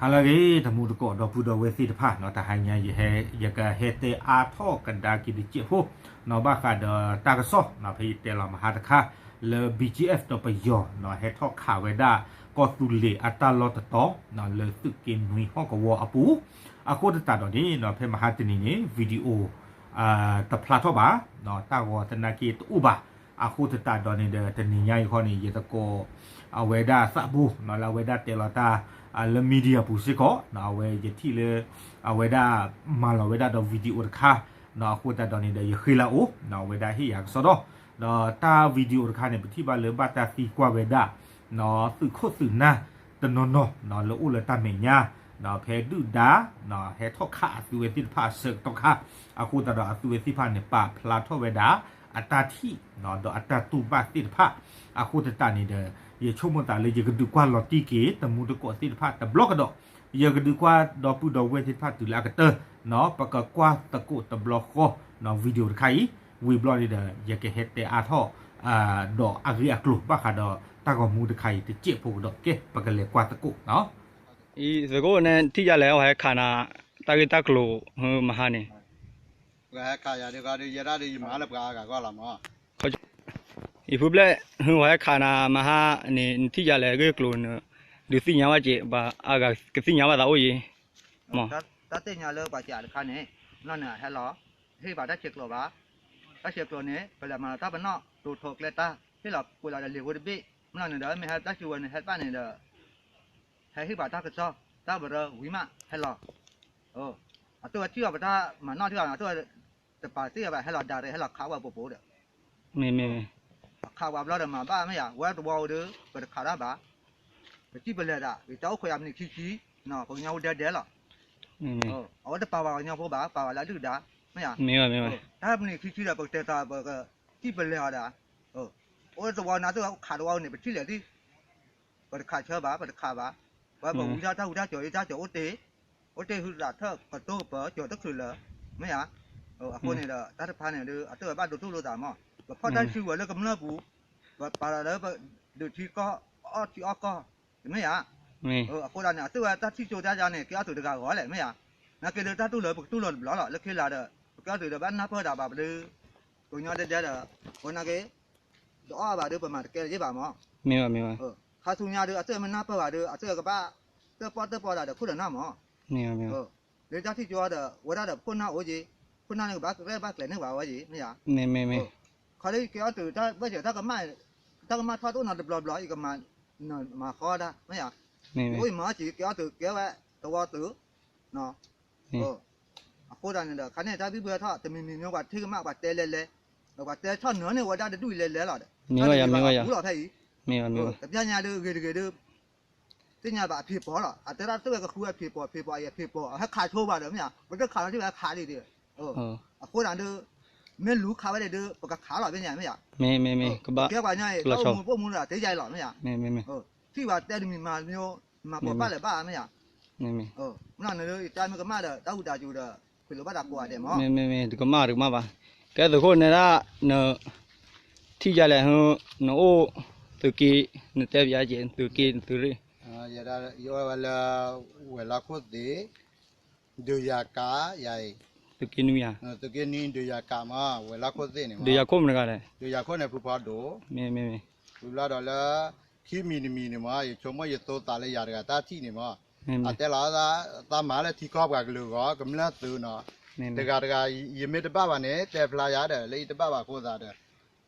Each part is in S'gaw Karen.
ဟါလၢအဂ့ၤ တမူတကိး ဒီပုၢ်ဒီဝဲၢ်သ့ၣ်တဖၣ်နီၤ, တဟါညါ ယဟဲ ယကဟဲတဲအါထီၣ်ကဒါက့ၤတစဲးဖိနီၤ, ဘၣ်ဃးဒီးတၢ်ကစီၣ်နီၤ, ဖဲယတဲလီၤမဟါတခါ လၢ ဘီကၠံအၣ် ဒီးပယီၤနီၤ, ဟဲထီၣ်ခးဝဲဒၣ်ကီၢ်သူလ့ၤအတၢ်လီၢ်တတီၤနီၤ, လၢသုးက့နွံဟီၣ်ကဝီၤအပူၤ, အဃိသတးဒီးန့ၣ်နီၤ, ဖဲမဟါတနံၤန့ၣ် video တဖျါထီၣ်ဘၣ်နီၤ, တၢ်ဂီၤသနာ်က့တအိၣ်ဘၣ်, အဃိသတးဒီးန့ၣ်ဒီး တနံၤညါအံၤဃီန့ၣ် ယသကိး အဝဲဒၣ်သးဘိနီၤ, လၢအဝဲဒၣ်တဲလီၤတၢ် လၢ media ပူၤစ့ၢ်ကီးနီၤ, အဝဲယထံၣ်လၢ အဝဲဒၣ်မၤလီၤဝဲဒၣ်ဒီး video တခါနီၤ, အဃိသတးဒီးန့ၣ်ဒီး ယဃ့လၢအအိၣ်နီၤ, အဝဲဒၣ်ဟ့ၣ်ယၤကစီဒီ, ဒီးတၢ် video တခါန့ၣ် ပထံၣ်ဘၣ်လၢဘၣ်တၢ်သံကွၢ်ဝဲဒၣ်နီၤ, သုးခိၣ်သုးနၢ်တနီၤနီၤနီၤ, လၢအိၣ်လၢတၢ်မဲာ်ညါနီၤ, ဖဲဒုၣ်ဒါနီၤ, ဟဲထီၣ်ခးအသုးဝဲသ့ၣ်တဖၣ်အဆၢကတီၢ်ခါ, အဃိသတးဒီးအသုးဝဲသ့ၣ်တဖၣ်န့ၣ် ပာ်ဖျါထီၣ်ဝဲဒၣ် အတၢ်ထံၣ်နီၤ, ဒီးအတၢ်တူၢ်ဘၣ်သ့ၣ်တဖၣ်, အဃိသတးန့ၣ်ဒီး ယဆိကမိၣ်သးလၢယကဒုးကွၢ်လီၤတံၢ်က့ၤ တမူတကိးသ့ၣ်တဖၣ်တဘျီကဒီး, ယကဒုးကွၢ်ဒီပုၢ်ဒီဝဲၢ်သ့ၣ်တဖၣ်တုၤလၢအကတၢၢ်နီၤ, ပကကွၢ်သကိးတဘျီဃီနီၤ, video တခါအံၤ, ဝံၤဘျီန့ၣ်ဒီး ယကဟဲတဲအါထီၣ် ဒီးအဂ့ၢ်အကျိၤ ဘၣ်ဃးဒီးတၢ်ဂီၤမူတခါအံၤတစဲးဖိကဒီး, ကဲ ပကလဲၤကွၢ်သကိးနီၤ. အံၤ သကိးန့ၣ် ထံၣ်ယၤလဲၣ် ဟဲခးနၤ တၢ်ဂ့ၢ်တၢ်ကျိၤမဟါန့ၣ် ပှၤဟဲခးယၤဒ်ခီဒ်ယဲဒၣ်ဒီးယမၤလၢပှၤအါဂၤဂီၢ်လီၤမး. အံၤဖုဘျဲၣ် ဟဲခးနၤမဟါန့ၣ် နထံၣ်ယၤလဲၣ်ဂ့ၢ်ကျိၤန့ၣ် ဒုးသ့ၣ်ညါဘၣ်က့ၤ ပှၤအါဂၤကသ့ၣ်ညါဘၣ်သးအိၣ်ယံၤမး. တၢ်သ့ၣ်ညါလၢပှၤစံးတခါန့ၣ် နီၢ်န့ၣ်ဟဲလီၤ ဟ့ၣ်ဘၣ်တၢ်ဆဲးကျိးဘၣ်, တၢ်ဆဲးကျိးန့ၣ် ပလဲၤမၤလီၤတၢ်ပနီၣ် တိၤထိးကျဲတၢ် ဟ့ၣ်လီၤကွံာ်လီၤဒီးလံာ်ဖိတဘ့ၣ်, မ့ၢ်လီၤန့ၣ်ဒီး မ့ၢ်ဟဲတၢ်စုဝဲန့ၣ် ဟဲဘၣ်န့ၣ်ဒီး ဟဲဟ့ၣ်ဘၣ်တၢ်ကစီၣ် တၢ်ဘရၢဝံၤမး ဟဲလီၤ. အသိးဝဲထံၣ်အီၤပတၢ်မၤနီၣ်ထံၣ်အီၤန့ၣ် အသိးဝဲတပာ်သ့ၣ်ဘၣ် ဟဲလီၤဒၣ်ရဲၣ် ဟဲလီၤခးဝဲပိာ်ပိာ်ဒီး မ့ၢ်မ့ၢ် အခးဝဲဘျီဒီးမၤဘၣ်မ့ၢ်ယါ ဝဲတဝီအိၣ်ဒီး ပတခးတၢ်ဘၣ်, ပစံၣ်ပလဲၤဒၣ် ယတၢ်အိၣ်ခိးယၤမံးနံးခံဆံ, ပှၤကညီဖိဒဲဒဲလီၤ. အဝဲတပာ်ဝဲပှၤကညီဖိဘၣ် ပာ်ဝဲလၢအဒုၣ်ဒါ, မ့ၢ်ယါ, တၢ်မံးနံးခံဆံဒီး ပကတဲာ်သး ပကစံၣ်ပလဲၤအီၤဒၣ်, အိၣ်တဝီန့ၣ် အသိးဝဲခးတဝီန့ၣ် ပထံၣ်လဲၤသံ ပတခးဆၢဘၣ် ပတခးဘၣ်, ပှၤပဝံတၢ်ဝံတၢ်ကၠီၤအံၤတၢ်ကၠီၤအိၣ်တ့ၢ်, အိၣ်တ့ၢ်ဟုသးထၢၣ်ကတိၤကပၤကၠီၤတချုးလၢၤ, မ့ၢ်ဧါ, အဃိန့ၣ်ဒီး တၢ်တဖၣ်န့ၣ်ဒီး အသိးဝဲဘၣ်ဒိတိၢ်လိာ်သးမး, ပဖီၣ်တၢ်စုဝဲလၢကမျၢၢ်ပူၤ, ပပာ်လီၤလၢပဒုးထံကီၢ် အီၣ်ထံအီၣ်ကီၢ်, မ့ၢ်ဧါ, အဃိဒၣ်န့ၣ် အသိးဝဲတၢ်ထံၣ်ကၠိတၢ်ယါန့ၣ် ကဲအီၣ်သုးတဂၤဂီၢ်လဲၣ် မ့ၢ်ဧါ, နာ်က့ဒီးတၢ်တူၢ်လိာ်ပကတူၢ်လိာ်တဘျီလီၤ လၢခံလၢဒီး ပကဲအီၣ်သုးဒီးဘၣ်နၢ်ပၢၢ်ဒၣ်ဘၣ်ပဒုး, ပှၤကညီဒဲဒဲဒီး, အဃိနာ်က့ တအီၣ်ဘၣ်ဒီး ပမၤတကဲလၢၤဘၣ်မး, မ့ၢ်ဘၣ်မ့ၢ်ဘၣ်, ခါဆူညါဒီး အသိးမ့ၢ်နၢ်ပၢၢ်ဘၣ်ဒီး အသိးကဘၣ် တၢၣ်ပီၣ်တၢၣ်ပီဒီးခိၣ်ဒီးနၢ်မး, လၢတၢ်ထံၣ်ကၠိဒီး ဝဲဒၣ်ဒီးခိၣ်နၢ်အိၣ်က့ၤ, ခိၣ်နၢ်န့ၣ်ကဘၣ်ရဲၣ်ဘၣ်ကျဲၤန့ၢ်ပှၤဝဲက့ၤ မ့ၢ်ဧါ, ခီလၢယကဲအီၣ်သုးတၢ်ဘၢၣ်စၢၤတၢ်ကမၣ်, တၢ်ကမၣ်ထီၣ်တအိၣ်နီတဘျီဘျီ ယကမၤ, မၤဃီဒၣ် မ့ၢ်ဧါ, ယအိၣ်ယမၤအီၣ်က့ၤ ယကဲအီၣ်သုးကဲဝဲ တဝီသုး အဃိဒၣ်န့ၣ်ဒီး ခါန့ၣ် တၢ်ဘံၣ်ဘုထီၣ် တမံၤမံၤမ့ၢ်ပှၤထံၣ်ကမၣ် ပှၤတဲလဲၤလဲၤ, ပှၤတဲဆီၣ်နၢၤန့ၢ်ဝဲဒၣ်တဒူၣ်အံၤလဲၤလဲၤလီၤဒီး, မ့ၢ်ဝဲယၤမ့ၢ်ဝဲယၤ, တပျၢ်ညါဒုးဂ့ၤတဂ့ၤဒုး, သ့ၣ်ညါဘၣ်အဖံးပီၤလီၤ, အတဲဒၣ်တဝဲကဃုအဖံးပီၤ ဖံးပီၤအံၤအဖံးပီၤ အဟဲခးဆိဘၣ်ဒီး မ့ၢ်ဧါ, ပတခးလီၤထံၣ်ဝဲခးဒံးဒီး, အဃိဒၣ်ဒုး, မ့ၢ်လူၤခးဝဲဒၣ်ဒုး ပကခးလီၤ မ့ၢ်ဧါ, မ့ၢ်ဧါ, မ့ၢ်မ့ၢ်မ့ၢ်, ကဘၣ်ကဲပှၤကညီအံၤ တၢ်အိၣ်မူပအိၣ်မူဒီး တ့ယါအံၤလီၤ မ့ၢ်ဧါ, ထံၣ်ဘၣ်တဲတမံၤမၤတမံၤ, မၤပိာ်ပၢ်လၢၤဘၣ် မ့ၢ်ဧါ, မ့ၢ်န့ၣ်ဒုး ယတၢ်မ့ၢ်ကမၣ်ဒီး တၢ်ဝံတၢ်စူၤဒီး ဖံးလိာ်ဘၣ်တၢ်ကိးဂၤဒဲးမး, မ့ၢ်မ့ၢ်မ့ၢ် တကမၣ်တကမၣ်ဘၣ်, ကဲသုးခိၣ်န့ၣ်ဒၣ်, န, ထံၣ်ယၤလဲၣ်, နအိၣ်, သုးက့, နတဲပျးက့ၤ သုးက့ နသုးရ့ၣ်, ယဝဲလၢ, ဝဲၤလီၢ်ခိၣ်သ့ၣ်, ဒုးယၤကး, ယၤအံၤ, သုးက့နွံဧါ, သုးက့နွံ ဒုးယၤကးမး ဝဲၤလီၢ်ခိၣ်သ့ၣ်န့ၣ်, ဒုးယၤခိၣ်မနုၤဂၤလဲၣ်, ဒုးယၤခိၣ်န့ၣ်ဖုဖီဒိၣ်, မ့ၢ်မ့ၢ်မ့ၢ်, ဖုဘျီဒီးလၢ, ခံမံၤတမံၤန့ၣ်မး ယဆိကမိၣ်ယသိသးလၢယၤတဂၤတၢ်ထံၣ်န့ၣ်မး, အတဲလီၤ, သးမၤလၢထံကီၢ်ပှၤကလုာ်အဂီၢ် ကမျၢၢ်သုးနီၤ, တဂၤတဂၤ, ယမ့ၢ်တဘၣ်ဘၣ်န့ၣ် တဲဖျါယၤဒီး လၢယတဘၣ်ဘၣ်အဃိသတးဒီး,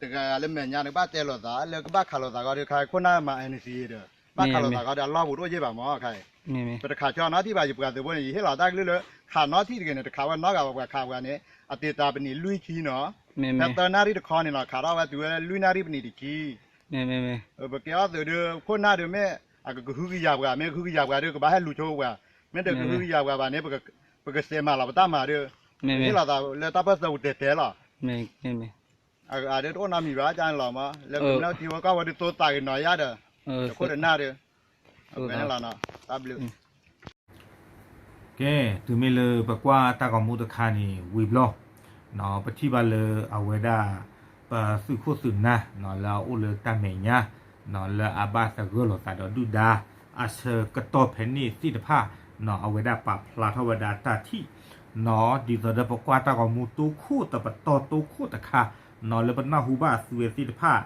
တဂၤဂၤလၢမဲာ်ညါန့ၣ် ကဘၣ်တဲလိာ်သး လၢကဘၣ်ခးလိာ်သးဂီၢ်ဒီး ခါခိၣ်နၢ်မၤ NCA ဒီး, ဘၣ်ခးလိာ်သးဂီၢ်ဒီး အလီၢ်ပူၤတအိၣ်ယ့ၢ်ဘၣ်မးခါအံၤ, ပတခးဆၢနီတထံၣ်ဘၣ် ယပှၤသုးဖိန့ၣ် ယဟ့ၣ်လီၤတၢ်ကလုၢ်လၢ, ခးနီတထံၣ်တဂ့ၤန့ၣ် တခးဝဲနီတဂၤဘၣ် ပှၤခးပှၤန့ၣ်, အတ့ၤတာ်ပနံာ်လွံၢ်ဆံနီၤ, ဖဲသၢနၣ်ရံၣ်တခီန့ၣ်လီၤ ခးထီၣ်ဝဲတုၤဝဲလွံၢ်နၣ်ရံၣ်ပနံာ်တဆံ ပကဲအီၣ်သုးဒီး ခိၣ်နၢ်ဒီးမ့ၢ်, အကကဟုကယာ်ပှၤ မ့ၢ်ကဟုကယာ်ပှၤဒီး ကဘၣ်ဟဲလူၤဆိပှၤ, မ့ၢ်တကဟုကယာ်ပှၤဘၣ်န့ၣ်, ပကစဲးမၤလီၤပတၢ်မၤဒီး, ဟ့ၣ်လီၤသးလၢတၢ်ပၢၢ်ဆၢပူၤတဲာ်တဲာ်လီၤ, အဒိတအိၣ်နီတမံၤဘၣ် ကန့ၣ်လီၤမး လၢကမျၢၢ်ထံဖိကီၢ်ဖိဒီးသိသးက့ၤနီၤယါဒီး, တခိၣ်တနၢ်ဒီး, အဝဲန့ၣ်လီၤ, တၢ်ဘျုး ကဲ, တုၤမ့ၢ်လၢပကွၢ်တၢ်ဂီၤမူတခါန့ၣ် ဝံၤဘျီ, ပထံၣ်ဘၣ်လၢအဝဲဒၣ်, ပသုးခိၣ်သုးနၢ်, လၢအအိၣ်လၢတၢ်မဲာ်ညါ, လၢအဘၣ်သဂၢၢ်လိာ်သးဒီးဒုၣ်ဒါ, အဆၢကတီၢ်ဖဲန့ၣ်သ့ၣ်တဖၣ်, အဝဲဒၣ်ပာ်ဖျါထီၣ်ဝဲဒၣ်တၢ်ထံၣ် ဒ်သိးဒီးပကွၢ်တၢ်ဂီၤမူတိခိၣ်တပတီၢ်တိခိၣ်တခါ လၢပနၢ်ဟူဘၣ်အသုဝဲသ့ၣ်တဖၣ်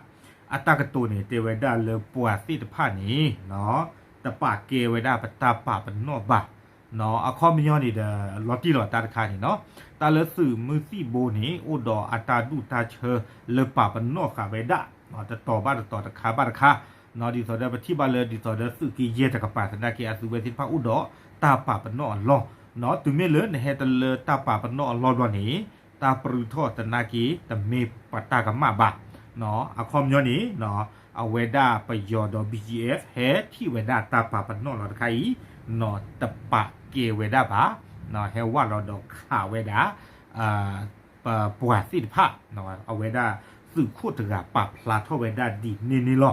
အတၢ်ကတိၤန့ၣ် တဲဝဲဒၣ်လၢပှၤသ့ၣ်တဖၣ်န့ၣ် တပာ်ကဲဝဲဒၣ်ပတၢ်ပာ်ပနီၣ်ဘၣ် အခီပညီန့ၣ်ဒီး လီၤတံၢ်လီၤတၢ်တခါန့ၣ်နီၤ တၢ်လၢသုးမုၢ်သံၣ်ဘိန့ၣ် အိၣ်ဒီးအတၢ်ဒူၣ်တၢ်ဆၢလၢပာ်ပနီၣ်ဃာ်ဝဲဒၣ် တတီၤဘၣ်တတီၤတခါဘၣ်တခါ ဒ်သိးဒီးပထံၣ်ဘၣ်လၢ ဒ်သိးဒီးသုးက့ယဲၢ်တကပၤသနာ်က့ အသုဝဲသ့ၣ်တဖၣ်အိၣ်ဒီးတၢ်ပာ်ပနီၣ်အလီၢ် တုၤမ့ၢ်လၢနဟဲတလၢတၢ်ပာ်ပနီၣ်အလီၢ်ဘျီန့ၣ် တၢ်ပရုထီၣ်သနာ်က့ တမ့ၢ်ပတၢ်ကမၣ်ဘၣ် အခီပညီန့ၣ် အဝဲဒၣ်ပယီၤဒီး ဘီကၠံအ့ ဟဲထံၣ်ဝဲဒၣ်တၢ်ပာ်ပနီၣ်လီၤတခါအံၤ တပာ်ကဲဝဲဒၣ်ဘၣ် ဟဲဝၢ်လီၤဒီးခးဝဲဒၣ် ပပှၤသ့ၣ်တဖၣ် အဝဲဒၣ်သုးခိၣ်တဂၤပာ်ဖျါထီၣ်ဝဲဒၣ်ဒ်န့ၣ်န့ၣ်လီၤ.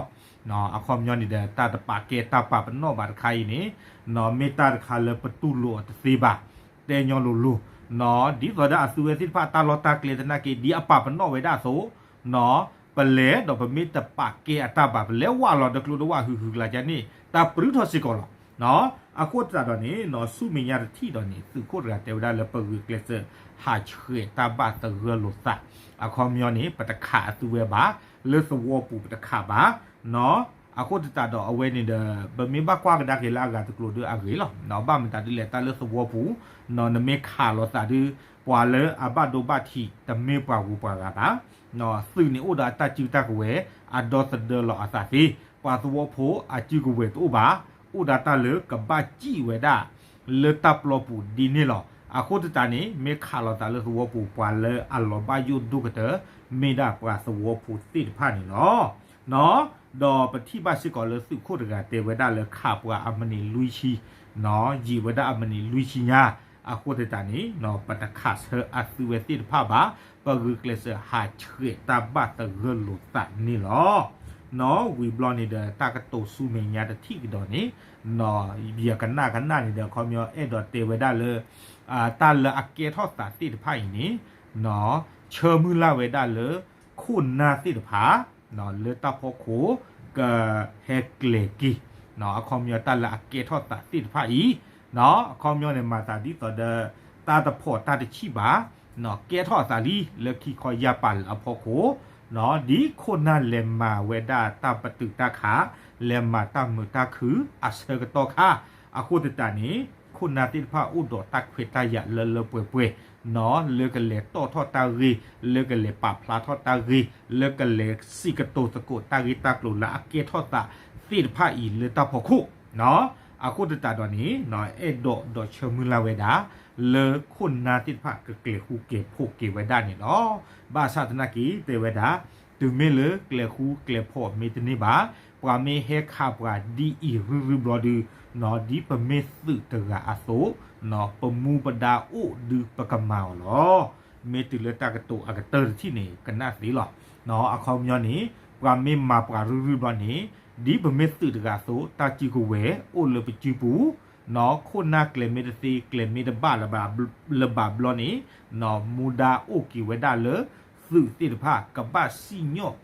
အခီပညီန့ၣ်ဒီး တၢ်တပာ်ကဲတၢ်ပာ်ပနီၣ်ဘၣ်တခါအံၤန့ၣ် မ့ၢ်တၢ်တခါလၢပတူၢ်လိာ်အီၤတသ့ဘၣ် တဲညီလိၤလိၤ ဒ်သိးဒီးအသုဝဲသ့ၣ်တဖၣ်တၢ်လီၢ်တၢ်ကျဲသနာ်က့ ဒ်အပာ်ပနီၣ်ဝဲဒၣ်အသိး ပလဲၤဒီးပမ့ၢ်တပာ်ကဲအတၢ်ဘၣ် ပလဲၤဝၢ်လီၤဒီးကျိဒီးဝၣ်ဟုၣ်ဟုၣ်ကျါကန့ၣ် တၢ်ပရုထီၣ်စ့ၢ်ကီးလီၤ. အဃိသတးဒီးန့ၣ် ဆူမဲာ်ညါတထံၣ်ဒီးန့ၣ် သုးခိၣ်တဂၤတဲဝဲဒၣ်လၢပဂုာ်ကျဲးစၢး ဟးဆှဲးတၢ်ဘၣ်သဂၢၢ်လိာ်သး အခီပညီန့ၣ် ပတခးအသုဝဲဘၣ် လၢသဝီပူၤပတခးဘၣ် အဃိသတးဒီးအဝဲန့ၣ်ဒီး ပမ့ၢ်ဘၣ်ကွၢ်ကဒါက့ၤလၢအဂၤတကျိၤဒီးအဂ့ၤလီၤ. ဘၣ်မတၤဒ်လဲၣ် တၢ်လၢသဝီပူၤ နမ့ၢ်ခးလိာ်သးဒီး ပှၤလၢအဘၣ်ဒိဘၣ်ထံး တမ့ၢ်ပှၤဂုၤပှၤဂၤဘၣ် သုးန့ၣ်အိၣ်ဒီးအတၢ်စုတၢ်ကဝဲၤ အဒီသဒၢလီၤအသးသ့, ပှၤသဝီဖိအစုကဝဲၤတအိၣ်ဘၣ်, အိၣ်ဒီးတၢ်လၢကဘၣ်စံၣ်ဝဲဒၣ် လၢတၢ်ပျီပူၤဒ်န့ၣ်လီၤ. အဃိသတးန့ၣ် မ့ၢ်ခးလိာ်သးလၢသဝီပူၤ ပှၤလၢအလီၤဘၣ်ယိၣ်ဒိၣ်ကတၢၢ် မ့ၢ်ဒၣ်ပှၤသဝီဖိသ့ၣ်တဖၣ်န့ၣ်လီၤ. ဒီးပထံၣ်ဘၣ်စ့ၢ်ကီးလၢသုးခိၣ်တဂၤတဲဝဲဒၣ်လၢခးပှၤအမံးနံးလွံၢ်ဆံ ယံာ်ဝဲဒၣ်အမံးနံးလွံၢ်ဆံညါ, အဃိသတးန့ၣ် ပတခးဆၢအသုဝဲသ့ၣ်တဖၣ်ဘၣ်, ပဂုာ်ကျဲးစၢးဟးဆှဲးတၢ်ဘၣ်သဂၢၢ်လိာ်သးန့ၣ်လီၤ. ဝံၤဘျီန့ၣ်ဒီး တၢ်ကတိၤဆူမဲာ်ညါတထံၣ်ကဒီးန့ၣ် ယကနၣ်ကနၣ်န့ၣ်ဒီး အခီပညီအဲၣ်ဒိးတဲဝဲဒၣ်လၢ တၢ်လၢအကဲထီၣ်သးသ့ၣ်တဖၣ်အံၤန့ၣ် ဆၢမုၢ်လၢ်ဝဲဒၣ်လၢ ခိၣ်နၢ်သ့ၣ်တဖၣ် လၢတၢ်ဖီခိၣ် ကဟဲကျဲၤက့ၤ အခီပညီတၢ်လၢအကဲထီၣ်သးသ့ၣ်တဖၣ်အံၤ အခီပညီန့ၣ် မၤသးဒ်သိးဒီး တၢ်တဖီၣ်တၢ်တဆံၣ်ဘၣ် ကဲထီၣ်အသးလံ လၢခံခီယၢ်ပာ်လၢအဖီခိၣ် ဒ်ခိၣ်နၢ်လဲၤမၤဝဲဒၣ်တၢ်ပတုာ်တၢ်ခး လဲၤမၤတၢ်မုာ်တၢ်ခုၣ်အဆၢကတီၢ်ခါ အဃိသတးန့ၣ် ခိၣ်နၢ်သ့ၣ်တဖၣ်အိၣ်ဒီးတၢ်ခွဲးတၢ်ယာ်လၢလၢပှဲၤပှဲၤ လၢကလဲၤတီၣ်ထီၣ်တၢ်ဂ့ၢ် လၢကလဲၤပာ်ဖျါထီၣ်တၢ်ဂ့ၢ် လၢကလဲၤစံးကတိၤသကိးတၢ်ဂ့ၢ်တၢ်ကျိၤလၢအကဲထီၣ်သးသ့ၣ်တဖၣ်အံၤလၢတၢ်ဖီခိၣ် အဃိသတးဒီးန့ၣ် အဲၣ်ဒိးဒီးဆၢမုၢ်လၢ်ဝဲဒၣ် လၢခိၣ်နၢ်သ့ၣ်တဖၣ်ကကျဲၤဃူကျဲၤဖိးက့ၤဝဲဒၣ်န့ၣ်လီၤ. ဘၣ်ဆၣ်သနာ်က့တဲဝဲဒၣ် တုၤမ့ၢ်လၢကျဲၤဃူကျဲၤဖိးမ့ၢ်တန့ၢ်ဘၣ် ပှၤမ့ၢ်ဟဲခးပှၤဒ်အံၤရုၢ်ရုၢ်ဘျီဒု ဒ်ပမ့ၢ်သုးတဂၤအသိး ပမူပဒါအိၣ်ဒုးပကမၤအီၤလီၤ. မ့ၢ်တုၤလၢတၢ်ကတိၤအကတၢၢ်တထံၣ်န့ၣ် ကနၣ်သ့လီၤ. အခီပညီန့ၣ် ပှၤမ့ၢ်မၤပှၤရုၢ်ရုၢ်ဘျီန့ၣ် ဒ်ပမ့ၢ်သုးတဂၤအသိး တၢ်စုကဝဲၤအိၣ်လၢပစုပူၤ ခိၣ်နၢ်ကျဲၤမ့ၢ်တသ့ ကျဲၤမ့ၢ်တဘၣ်လၢၤဘၣ်ဘျီန့ၣ် မူဒါအိၣ်က့ၤဝဲဒၣ်လၢ သုးသ့ၣ်တဖၣ် ကဘၣ်စံၣ်ညီၣ်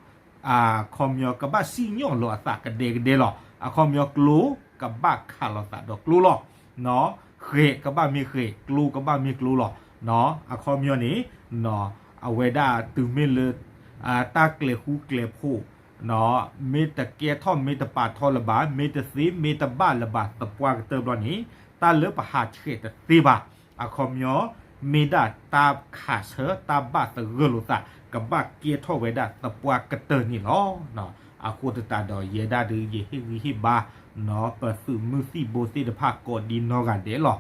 အခီပညီကဘၣ်စံၣ်ညီၣ်လီၤအသးကဒဲကဒဲလီၤ. အခီပညီကျိကဘၣ်ခးလိာ်သးဒီးကျိလီၤ. ဃဲးကဘၣ်မ့ၢ်ဃဲး ကျိကဘၣ်မ့ၢ်ကျိလီၤ. အခီပညီန့ၣ် အဝဲဒၣ်တုၤမ့ၢ်လၢ တၢ်ကျဲၤဃူကျဲၤဖိး မ့ၢ်တကဲထီၣ်မ့ၢ်တပာ်ထီၣ်လၢၤဘၣ် မ့ၢ်တသ့မ့ၢ်တဘၣ်လၢၤဘၣ်သပှၢ်ကတၢၢ်ဘျီန့ၣ် တၢ်လၢပဟးဆှဲးတသ့ဘၣ် အခီပညီ မ့ၢ်ဒၣ်တၢ်ခးဆၢတၢ်ဘၣ်သဂၢၢ်လိာ်သး ကဘၣ်ကဲထီၣ်ဝဲဒၣ်သပှၢ်ကတၢၢ်န့ၣ်လီၤ. အဃိသတးဒီးယဲဒၣ်ဒုး ယဟ့ၣ်ဂံၢ်ဟ့ၣ်ဘါ ပသုးမုၢ်သံၣ်ဘိသ့ၣ်တဖၣ်ကိးဒံနီၢ်ဂၤဒဲးလီၤ.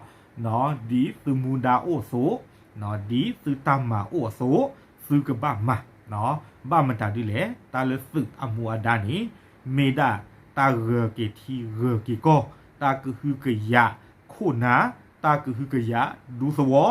ဒ်သုမူဒါအိၣ်အသိး ဒ်သုတၢ်မၤအိၣ်အသိး သုကဘၣ်မၤ ဘၣ်မတၤဒ်လဲၣ် တၢ်လၢသုးအမူအဒါန့ၣ် မ့ၢ်ဒၣ်တၢ်ဂၢၤက့ၤထံဂၢၤက့ၤကီၢ် တၢ်ကဟုကယာ်ခိၣ်နၢ် တၢ်ကဟုကယာ်ဒူသဝီ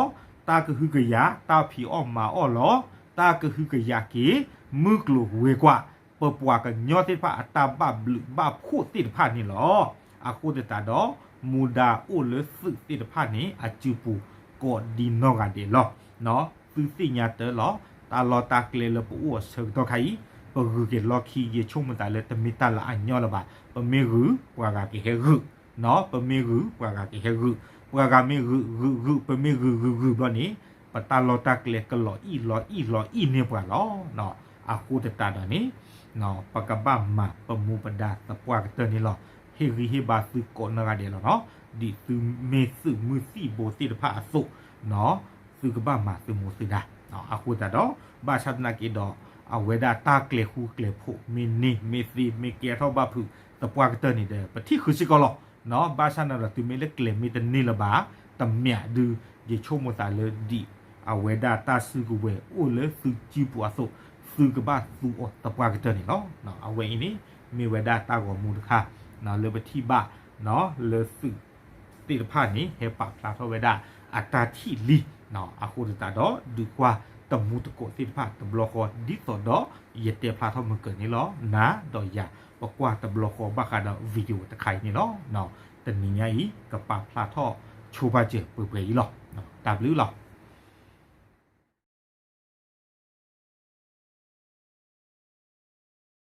တၢ်ကဟုကယာ်တၢ်ဖံးအီၣ်မၤအီၣ်လီၤ တၢ်ကဟုကယာ်က့ၤ မုၢ်ကျိၤဝဲၤကွာ် ပပှၤကညီသ့ၣ်တဖၣ်အတၢ်ဘၣ်ဘျုးဘၣ်ဖှိၣ်သ့ၣ်တဖၣ်န့ၣ်လီၤ. အဃိသတးဒီး မူဒါအိၣ်လၢသုးသ့ၣ်တဖၣ်န့ၣ် အစုပူၤကိးဒံနီၢ်ဂၤဒဲးလီၤ. သုသ့ၣ်ညါတၢ်လီၤ တၢ်လီၢ်တၢ်ကျဲလၢပအိၣ်အဆၢကတီၢ်ခါအံၤ ပဂုၤက့ၤလီၢ်ခံ ယဆိကမိၣ်သးလၢတမ့ၢ်တၢ်လၢအညီလၢၤဘၣ်. ပမ့ၢ်ဂုၤပှၤဂၤကဟဲဂုၤ ပမ့ၢ်ဂုၤပှၤဂၤကဟဲဂုၤ ပှၤဂၤမ့ၢ်ဂုာ်ဂုာ်ဂုာ် ပမ့ၢ်ဂုာ်ဂုာ်ဂုာ်ဘျီန့ၣ် ပတၢ်လီၢ်တၢ်ကျဲကလီၤအံၣ်လီၤအံၣ်လီၤအံၣ်န့ၢ်ပှၤလီၤ. အဃိသတးဒီးန့ၣ် ပကဘၣ်မၤပမူပဒါသပှၢ်ကတၢၢ်န့ၣ်လီၤ. ဟ့ၣ်ဂံၢ်ဟ့ၣ်ဘါသုကိးနီၢ်ဂၤဒဲးလီၤနီၤ. ဒ်သုမ့ၢ်သုးမုၢ်သံၣ်ဘိသ့ၣ်တဖၣ်အသိး သုကဘၣ်မၤသုမူသုဒါ. အဃိသတးဒီး ဘၣ်ဆၣ်သနာ်က့ဒီး အဝဲဒၣ်တၢ်ကျဲၤဃူကျဲၤဖိး မ့ၢ်န့ၢ်မ့ၢ်သ့မ့ၢ်ကဲထီၣ်ဘၣ်ဖုးသပှၢ်ကတၢၢ်န့ၣ်ဒီး ပထံၣ်ဃုာ်စ့ၢ်ကီးလီၤ. ဘၣ်ဆၣ်န့ၣ်ဒီးတုၤမ့ၢ်လၢကျဲၤမ့ၢ်တန့ၢ်လၢၤဘၣ် တမံၤဒု ယဆိကမိၣ်သးလၢဒ်အဝဲဒၣ်တၢ်စုကဝဲၤအိၣ်လၢသုစုပူၤအသိး သုကဘၣ်သူအီၤသပှၢ်ကတၢၢ်န့ၣ်လီၤ. အဝဲအံၤန့ၣ် မ့ၢ်ဝဲဒၣ်တၢ်ဂီၤမူတခါ လၢပထံၣ်ဘၣ် လၢသုးသ့ၣ်တဖၣ်န့ၣ် ဟဲပာ်ဖျါထီၣ်ဝဲဒၣ်အတၢ်ထံၣ်လံ. အဃိသတးဒီး ဒုးကွၢ်တမူတကိးသ့ၣ်တဖၣ်တဘျီဃီ ဒ်သိးဒီးယတဲဖျါထီၣ်မုၢ်ကၢၤန့ၣ်လီၤ. နၤဒီးယၤ ပကွၢ်တဘျီဃီဘၣ်ဃးဒီး video တခါအံၤန့ၣ်လီၤ. တနံၤညါအံၤ ကပာ်ဖျါထီၣ်ဆိပာ်စၢၤပှဲၤပှဲၤအံၤလီၤ. တၢ်ဘျုးလီၤ.